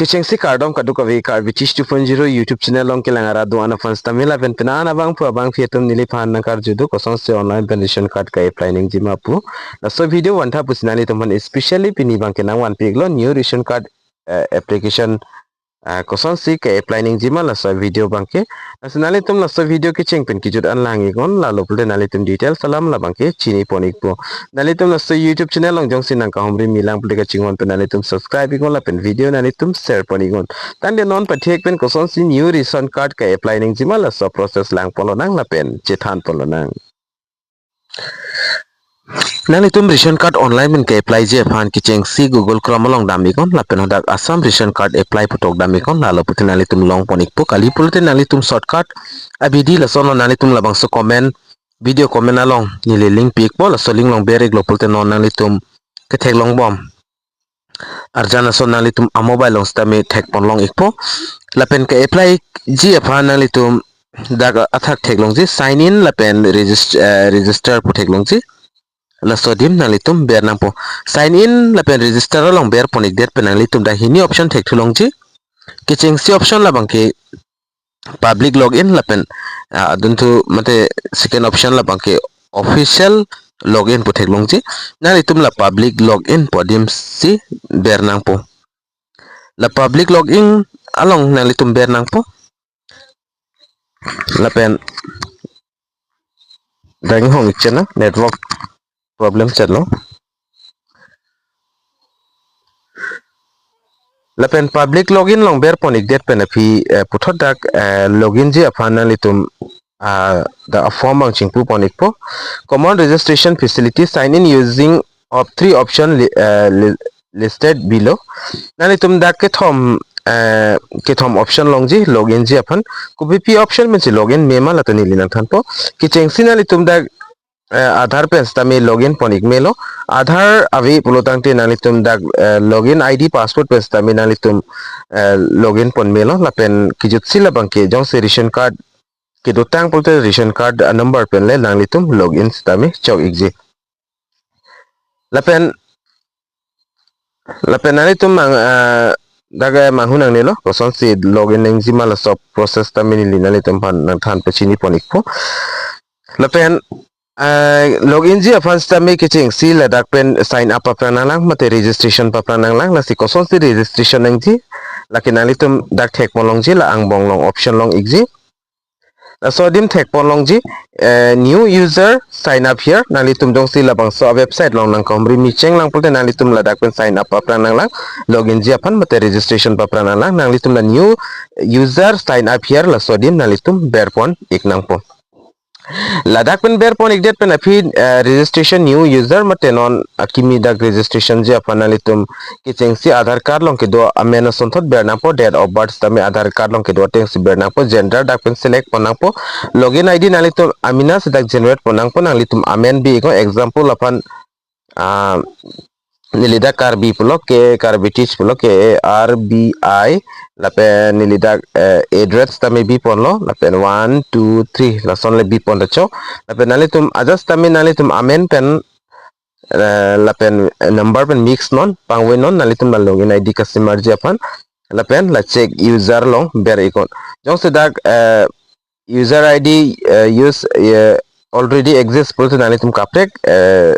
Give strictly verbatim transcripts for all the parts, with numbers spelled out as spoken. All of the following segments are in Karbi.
Kechengsi kardom kadokave Karbi Teach two point zero YouTube channel along kelang arat do-an aphan sitame lapen penang abangphu abangphi atum neliphan nangkarju do kosonsi online pen ration card ka-apply nangjima pu. Laso video vantha pusi nanglitum aphan especially pini abangke nangvanpi-iklo new ration card, eh, application, eh, kosonsi ka-apply nangjima laso video abangke. Lasi nanglitum laso video kecheng pen kejut an lang-iknon, lalo pulote nanglitum details alam labangke chinipon-ikpo. Nanglitum laso YouTube channel along jongsi nangkahumri milang pulote kachinghon pen nanglitum subscribe-iknon lapen video nanglitum share pon-iknon. Tangte non pathek pen kosonsi new ration card ka-apply nangjima laso process langponlonang lapen chethanponlonang. Nanglitum ration card online pen ka-applyji aphan kechengsi Google Chrome along dam-iknon lapen hadak Assam ration card apply pu tok dam-iknon, lalo pulote nanglitum longpon-ikpo. Kali pulote nanglitum shortcut abidi lason lo, nanglitum labangso comment, video comment along neli link pi-ikpo, laso link along ber-iklo pulote non nanglitum ketheklongbom arjan ason nanglitum a-mobile along sitame thekponlong-ikpo. Lapen ka-applyji aphan nanglitum dak athak theklongji sign in lapen regist-, eh, register pu theklongji. Laso adim nanglitum ber nangpo. Sign in lapen register along berpon-ikdet pen nanglitum dak hini option thekthulongji. Kechengsi option labangke public login lapen, ah, adunthu mate second option labangke official login pu theklongji. Nanglitum la public login pu adimsi ber nangpo. La public login along nanglitum ber nangpo. Lapen dak inghong-ik chena network problem chetlo. Lapen public login along berpon-ikdet pen aphi, eh, puthot dak, eh, loginji aphan nanglitum, ah, dak a-form abang chingpupon-ikpo. Common registration facility, sign in using of three option li-, eh, li-, listed below. Nanglitum dak kethom, eh, kethom option longji loginji aphan. Kopipi option pensi login mema lato neli nangthanpo. Kechengsi nanglitum dak, eh, Aadhaar pen sitame login pon-ik melo. Aadhaar ave pulo tangte nanglitum dak, eh, login I D password pen sitame nanglitum, eh, login pon melo. Lapen kejutsi labangke jongsi ration card kedotang pulote ration card a-number pen le nanglitum login sitame chok-ikji. Lapen, lapen nanglitum mang, ah, dak manghu nangnelo, kosonsi login nangjima laso process sitame neli nanglitum aphan nangthan pachinipon-ikpo. Lapen, ah, loginji aphan sitame kechengsi ladak pen sign up paphrang nanglang, mate registration paphrang nanglang, lasi kosonsi registration nangji, lake nanglitum dak thekponlongji, la angbong along option long-ikji. Laso adim thekponlongji, eh, new user sign up here. Nanglitum jongsi labangso a-website along nangkahumri mecheng lang pulote nanglitum ladak pen sign up paphrang nanglang. Loginji aphan mate registration paphrang nanglang. Nanglitum la new user sign up here laso adim nanglitum berpon-ik nangpo. Ladak pen berpon-ikdet pen aphi, eh, registration new user mate non akimi dak registrationji aphan nanglitum kechengsi Aadhaar card along kedo amen asonthot ber nangpo, date of birth sitame Aadhaar card along kedo atengsi ber nangpo, gender dak pen select pon nangpo, login I D nanglitum amena si dak generate pon nangpo, nanglitum amen bi-iknon, example aphan, ah, neli dak Karbi pulo, K Karbi Teach pulo, K A R B I, lapen neli dak, eh, address sitame biponlo, lapen one, two, three, lason le bipon ta chok, lapen nanglitum ajat sitame nanglitum amen pen, eh, lapen, eh, number pen mix non, pangvoi non, nanglitum la login I D kasimarji aphan, lapen la check user along ber-iknon. Jongsi dak, eh, user I D, eh, use, eh, already exist pulote nanglitum kaprek, eh,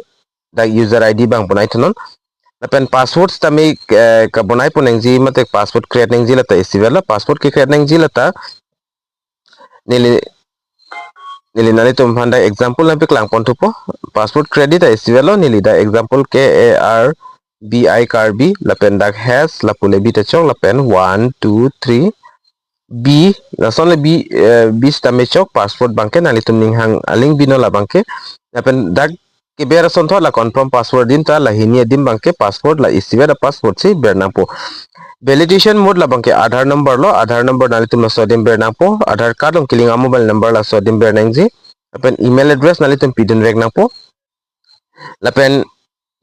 dak user I D abang bonai thunon. Lapen password sitame, eh, kabonai pon nangji mate password create nangji lata isivet lo, password ke-create nangji lata neli, neli nanglitum aphan dak example nangpeklang pon thupo. Password create ta isivet lo, neli dak example K A R B I Karbi, lapen dak hash, lapu le bi ta chok, lapen one, two, three, bi, lason le bi, eh, bi sitame chok, password abangke nanglitum ninghang aling binon labangke. Lapen dak keber asonthot la confirm password adim ta, la hini adim abangke password, la isivet a-password si ber nangpo. Validation mode labangke Aadhaar number lo, Aadhaar number nanglitum laso adim ber nangpo, Aadhaar card along kelink a-mobile number laso adim ber nangji. Lapen email address nanglitum pidun vek nangpo. Lapen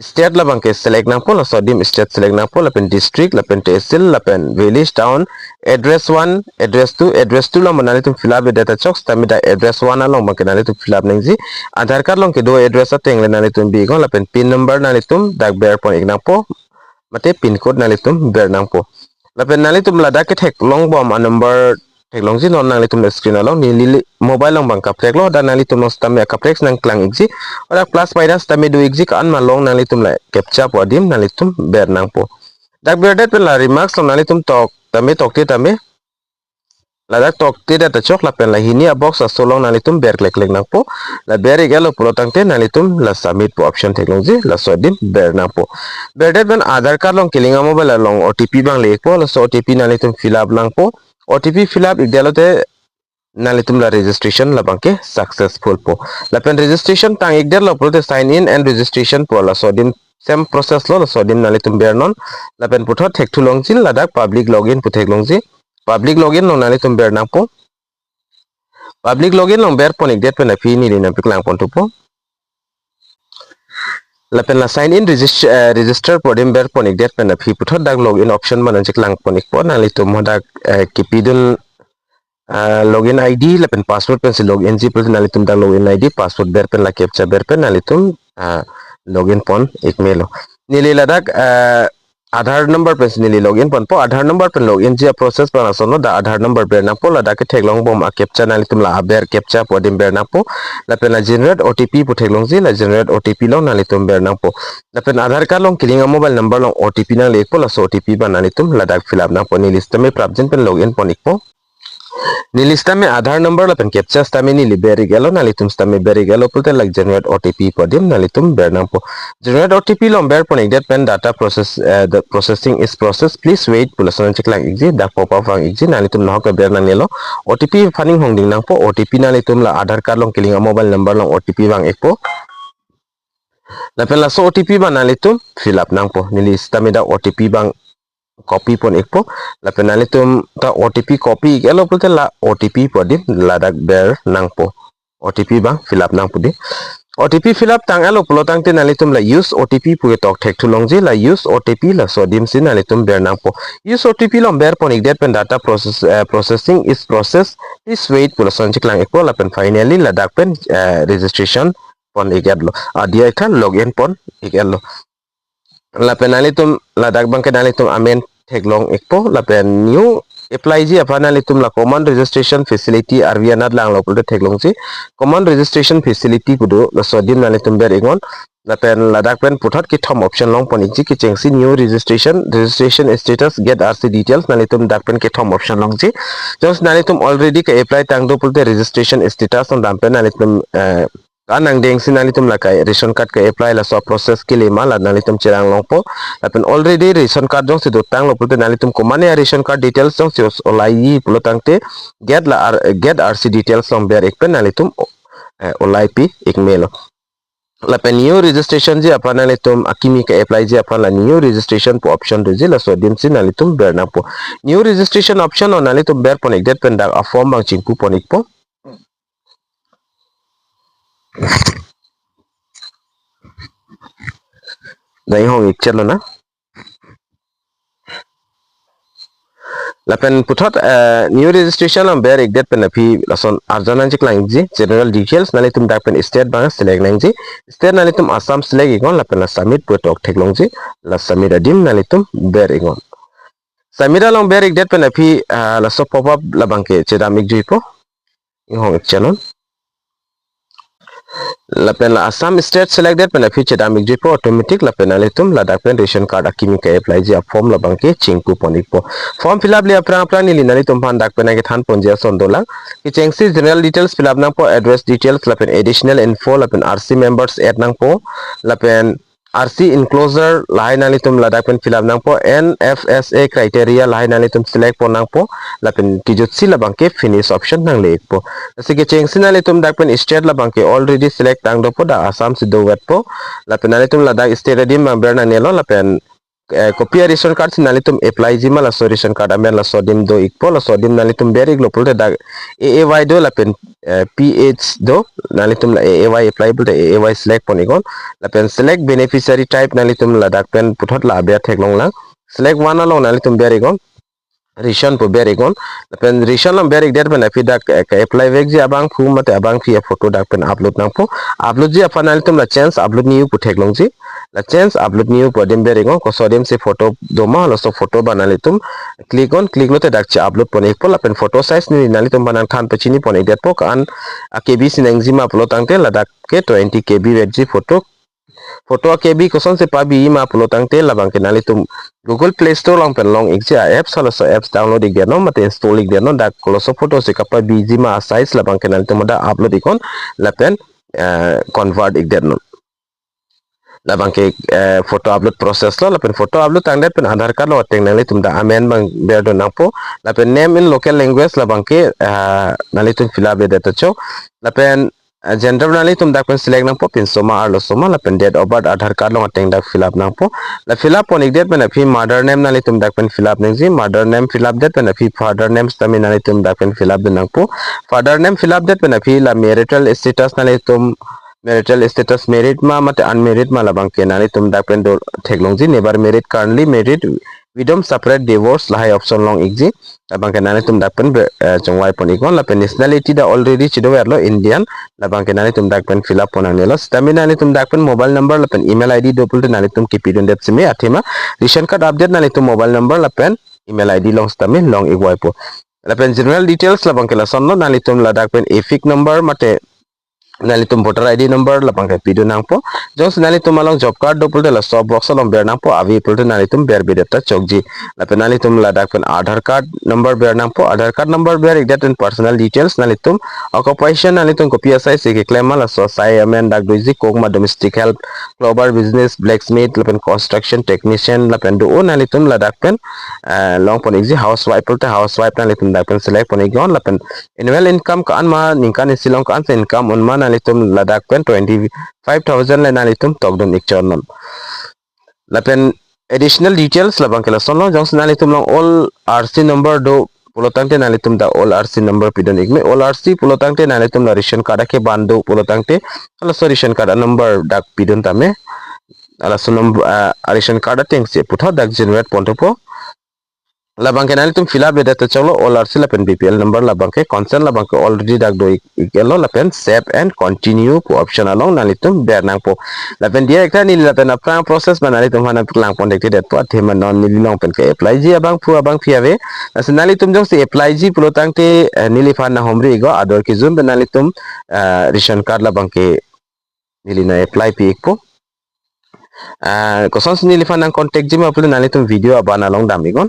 state labangke select nangpo, laso adim state select nangpo, lapen district, lapen tehsil, lapen village, town, address one, address two, address two along nanglitum fill up-ikdet ta chok, sitame dak address one along abangke nanglitum fill up nangji. Aadhaar card along kedo address ateng le nanglitum bi-iknon, lapen pin number nanglitum dak berpon-ik nangpo, mate pin code nanglitum ber nangpo. Lapen nanglitum ladak ketheklongbom a-number theklongji, non nanglitum screen along neli mobile along bang kapreklo, dak nanglitum along sitame akaprek nangklang ikji. Dak plus minus sitame do ikji, ko-an ma long nanglitum la captcha pu adim nanglitum ber nangpo. Dak berdet pen la remarks along nanglitum tok tame, tokte tame. Ladak toktedet ta chok lapen la hini a-box aso along nanglitum ber kleklek nangpo. La ber ik-etlo pulo tangte nanglitum la submit pu option theklongji, laso adim ber nangpo. Berdet pen Aadhaar card along kelink a-mobile along O T P bang le ikpo, laso O T P nanglitum fill up nangpo. O T P fill up ikdetlo te nanglitum la registration labang ke successful po. Lapen registration tang ikdetlo pulote sign in and registration pu laso adim same process lo, laso adim nanglitum bernon. Lapen puthot thekthu longji, ladak public login pu theklongji. Public login along nanglitum ber nangpo. Public login along berpon ikdet pen aphi neli nangpeklang pon thupo. Lapen la sign in register, eh, register pu adim berpon ikdet pen aphi puthot dak login option ma nangcheklang pon ikpo. Nanglitum hadak, eh, kipidun, ah, login I D lapen password pensi login ji pulote nanglitum dak login I D, password ber pen la captcha ber pen nanglitum, ah, login pon ikmelo. Neli ladak, ah, Aadhaar number pensi neli login ponpo. Aadhaar number pen login ji a-process bang lasonlo, dak Aadhaar number ber nangpo, ladak ketheklongbom a-captcha nanglitum la aber captcha pu adim ber nangpo. Lapen la generate O T P pu theklongji, la generate O T P along nanglitum ber nangpo. Lapen Aadhaar card along kelink a-mobile number along O T P nangle ikpo, laso O T P bang nanglitum ladak fill up nangpo. Neli sitame prapjin pen login pon ikpo. Neli sitame Aadhaar number lapen captcha sitame neli ber ik-etlo, nanglitum sitame ber ik-etlo pulote la generate O T P pu adim nanglitum ber nangpo. Generate O T P along berpon ikdet pen data process, eh, the processing is process, please wait pu lason nangcheklang ikji, dak pop up vang ikji, nanglitum nahok ke ber nangnelo. O T P aphan inghongding nangpo, O T P nanglitum la Aadhaar card along kelink a-mobile number along O T P vang ikpo. Lapen laso O T P bang nanglitum fill up nangpo. Neli sitame dak O T P bang copy pon ikpo. Lapen nanglitum ta O T P copy ik-etlo pulote la O T P pu adim ladak ber nangpo. O T P bang fill up nangpo dei. O T P fill up tang-etlo pulo tangte nanglitum la use O T P pu ketok thekthu longji, la use O T P laso adim si nanglitum ber nangpo. Use O T P along berpon ikdet pen data process, eh, processing is process, please wait pu lason nangcheklang ikpo. Lapen finally ladak pen, eh, registration pon ik-etlo. Adi aithan login pon ik-etlo. Lapen nanglitum ladak bang ke nanglitum amen theklong ikpo, lapen new apply ji aphan nanglitum la common registration facility arvi anat langlo pulote theklongji. Common registration facility pu do, laso adim nanglitum ber iknon. Lapen ladak pen puthot kethom option long pon ikji, kechengsi new registration, registration status, get R C details, nanglitum dak pen kethom option longji. Jongsi nanglitum already ke-apply tang do pulote registration status along dam pen nanglitum, eh, kanang dengsi nanglitum la kai ration card ke-apply laso process kelima la nanglitum cherang longpo. Lapen already ration card jongsi dotanglo pulote nanglitum komatne a-ration card details jongsi os-, olai pulo tangte get la R-, get R C details along ber ik pen nanglitum, eh, olai pi ikmelo. Lapen new registration ji aphan nanglitum akimi ke-apply ji aphan la new registration pu option doji, laso adim si nanglitum ber nangpo. New registration option along nanglitum berpon ikdet pen dak a-form bang chingpu pon ikpo. Nang inghong ikchetlo na. Lapen puthot, eh, new registration along ber ikdet pen aphi lason arjan nangcheklang ikji, general details, nanglitum dak pen state bang select nangji. State nanglitum Assam select iknon, lapen la submit pu tok theklongji, la submit adim nanglitum ber iknon. Submit along ber ikdet pen aphi, ah, laso pop up labang ke chedam ikjuipo. Inghong ikchetlo. Lapen la Assam state selected pen aphi chedam ikjuipo automatic, lapen nanglitum ladak pen ration card akimi ke-apply ji a-form labang ke chingpu pon ikpo. Form fill up le aphrang aphrang neli nanglitum aphan dak pen nangkethan ponji ason dolang. Kechengsi general details fill up nangpo, address details, lapen additional info, lapen R C members add nangpo, lapen R C enclosure lahai nanglitum ladak pen fill up nangpo, N F S A criteria lahai nanglitum select pon nangpo, lapen kejutsi labang ke finish option nangle ikpo. Lasi kechengsi nanglitum dak pen state labang ke already select tang dopo, dak Assam si dovekpo, lapen nanglitum ladak state adim bang ber nangnelo, lapen, eh, kopi a-ration card si nanglitum apply ji ma, laso ration card amen laso adim do ikpo, laso adim nanglitum ber iklo pulote dak A A Y do lapen, eh, P H do, nanglitum la A A Y apply pulote A A Y select pon iknon. Lapen select beneficiary type nanglitum ladak pen puthot la aber theklonglang. Select one along nanglitum ber iknon. ration pu ber iknon. Lapen ration along ber ikdet pen aphi dak, eh, ke-apply vekji abangphu mate abangphi aphoto dak pen upload nangpo. Upload ji aphan nanglitum la chance upload new pu theklongji. La chance upload new pu adim ber iknon, koso adim si photo doma, laso photo abang nanglitum click on, click lote dak che-upload pon ikpo, lapen photo size neli nanglitum aphan nangthan pachini pon ikdetpo, ko-an a K B si nangji ma pulo tangte ladak ke twenty K B vekji photo. Photo a K B kosonsi pabiji ma pulo tangte labang ke nanglitum Google Play Store along pen long ikji a-apps, halaso apps download ikdetnon mate install ikdetnon, dak koloso photo si kapabiji ma a size labang ke nanglitum hadak upload iknon lapen, eh, convert ikdetnon. Labang ke, eh, photo upload process lo, lapen photo upload tangdet pen Aadhaar card along ateng nanglitum dak amen abang berdun nangpo, lapen name in local language labang ke, eh, nanglitum fill up ikdet ta chok, lapen, eh, gender nanglitum dak pen select nangpo, pinso ma arloso ma, lapen date of birth Aadhaar card along ateng dak fill up nangpo. La fill up pon ikdet pen aphi mother name nanglitum dak pen fill up nangji, mother name fill up det pen aphi father name sitame nanglitum dak pen fill up dun nangpo. Father name fill up det pen aphi la marital status nanglitum marital status married ma mate unmarried ma labang ke nanglitum dak pen do theklongji, never married, currently married, widow, separate, divorce lahai option long ikji. Labang ke nanglitum dak pen be-, eh, chongvai pon iknon, lapen nationality dak already chidoverlo Indian, labang ke nanglitum dak pen fill up pon nangnelo. Sitame nanglitum dak pen mobile number lapen email I D do pulote nanglitum kipidundet seme, athema ration card update nanglitum mobile number lapen email I D along sitame long ikvaipo. Lapen general details labang ke lasonlo, nanglitum ladak pen EPIC number mate nanglitum voter I D number labang ke pidun nangpo. Jongsi nanglitum along job card do pulote laso box along ber nangpo, ave pulote nanglitum ber bidet ta chokji. Lapen nanglitum ladak pen Aadhaar card number ber nangpo, Aadhaar card number ber ikdet pen personal details nanglitum occupation nanglitum kopi asai si keklem ma, laso asai amen dak doji, cook ma, domestic help, cleaner, business, blacksmith, lapen construction technician, lapen do-o nanglitum ladak pen, eh, long pon ikji, housewife pulote housewife nanglitum dak pen select pon iknon, lapen annual income ko-an ma, ningkan isi along ko-an si income un ma nanglitum ladak pen twenty five thousand le nanglitum tokdun ikchotnon. Lapen additional details labang ke lasonlo, jongsi nanglitum along old R C number do pulo tangte nanglitum dak old R C number pidun ikme, old R C pulo tangte nanglitum la ration card ake ban do pulo tangte halaso ration card a number dak pidun tame, halaso number, ah, ration card ateng si puthot dak generate pon thupo. Labang ke nanglitum fill up ikdet ta choklo, old R C lapen B P L number labang ke, consent labang ke already dak do ik-, iklo, lapen save and continue pu option along nanglitum ber nangpo. Lapen dia ekta neli lapen aphrang process abang nanglitum aphan nangpaklang pon thekthedetpo, athema non neli along pen ke-apply ji abangphu abangphi ave. Lasi nanglitum jongsi apply ji pulo tangte, eh, neliphan nanghumri iknon, ador kejun pen nanglitum, eh, ration card labang ke neli nang-apply pi ikpo. Ah, kosonsi neliphan nang-contact ji ma pulote nanglitum video aban along dam iknon.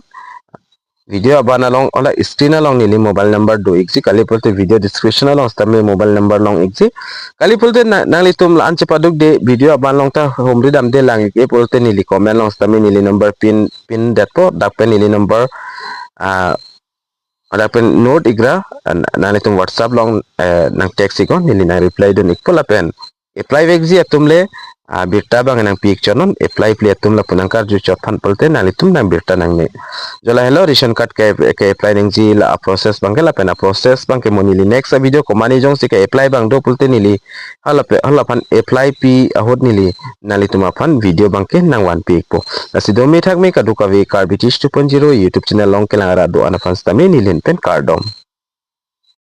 Video aban along, hala screen along neli mobile number do ikji, kali pulote video description along sitame mobile number long ikji. Kali pulote na-, nanglitum la-an chepaduk de video aban along ta humri damde lang ik-e pulote neli comment along sitame neli number pin, pindetpo, dak pen neli number, ah, dak pen note ikra, ah, nanglitum WhatsApp along, eh, nang-text iknon, neli nang-reply dun ikpo, lapen apply vekji atum le, ah, birta abang nangpi ikchotnon, apply ple atum lapu nangkarju chot aphan pulote nanglitum nang birta nangne. Jo lahelo ration card ke, ke-apply nangji la a-process abang ke, lapen a-process abang ke mo neli next a-video komane jongsi ke-apply abang do pulote neli hala pe, hala aphan apply pi ahut neli nanglitum aphan video abang ke nangvanpi ikpo. Lasi dome thakme kadokave Karbi Teach two point zero YouTube channel along kelang arat do-an aphan sitame neli ahin pen kardom.